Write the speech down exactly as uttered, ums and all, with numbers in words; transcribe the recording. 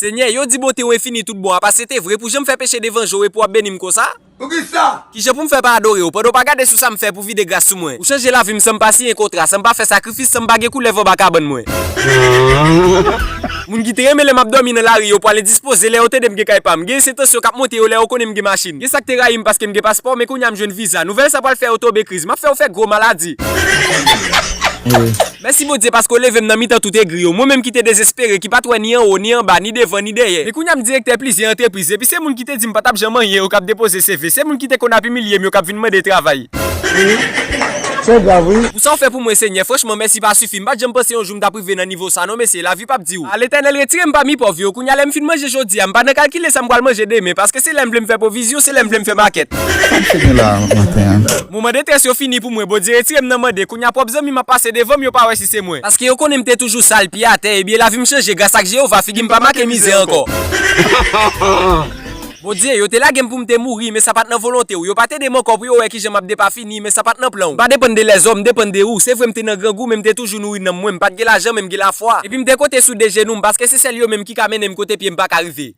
Senyè, yo di bonte w enfini tout bon, apa se te vre pou jan m fè peche devan je w epi w ap beni m konsa? Poukisa? Kijan pou m fè pa adore w, pandan w pa gade sou sa m fè pou vide gras sou mwen? Ou chanje lavi m san m pa siyen kontra, san m pa fè sakrifis, san m pa gen koulèv anba kabann mwen. Moun ki te renmen lè m ap dòmi nan lari yo pral endispoze lè yo tande m gen kay pa m. Gen se tansyon k ap monte yo lè yo konnen m gen machin. Gen sa k te rayi m paske m gen paspò, men kounye a m jwenn viza. Nouvèl sa pral fè yo tonbe kriz. M ap fè yo fè gwo maladi. Mèsi Bondye paske w leve m nan mitan tout egri yo. Mwen menm ki te dezespere, ki pa t wè ni anwo, ni anba, ni devan, ni dèyè. Men kounye a m direktè plizyè antrepriz. Epi se moun ki te di m pa t ap janm anyen yo k ap depoze C V. Se moun ki te konn ap imilye m yo k ap vin mande travay. Se grav, wi. Pou sa w fè pou mwen, Senyè, franchman, mèsi pa sifi. M pa t janm panse yon jou m t ap rive nan nivo sa, non, mesye, lavi p ap di w. A Letènèl, retire m pami pòv yo. Kounye a, lè m fin manje jodi a, m pa nan kalkile sa m pral manje demen, paske se lè m vle m fè pwovizyon, se lè m vle m fè makèt. Sa w te gen la maten an? Moman detrès yo fini pou mwen, Bondye retire m nan mande. Kounye a, pwòp zanmi m ap pase devan m, yo pa wè si se mwen. Paske yo konnen m te toujou sal, pye atè, ebyen, lavi m chanje gras ak Jewova, figi m pa make mizè ankò. Bondye, yo te lage m pou m te mouri, men sa pa t nan volonte w. Yo pa t ede m ankò pou yo wè kijan m ap depafini, men sa pa t nan plan w. M pa depann de lèzòm, m depann de ou. Se vre m te nan grangou, men m te toujou nouri nanm mwen. M pa t gen lajan, men m gen lafwa. Epi m te konte sou de jenou m, paske se sèl yo menm ki ka mennen m kote pye m pa ka rive.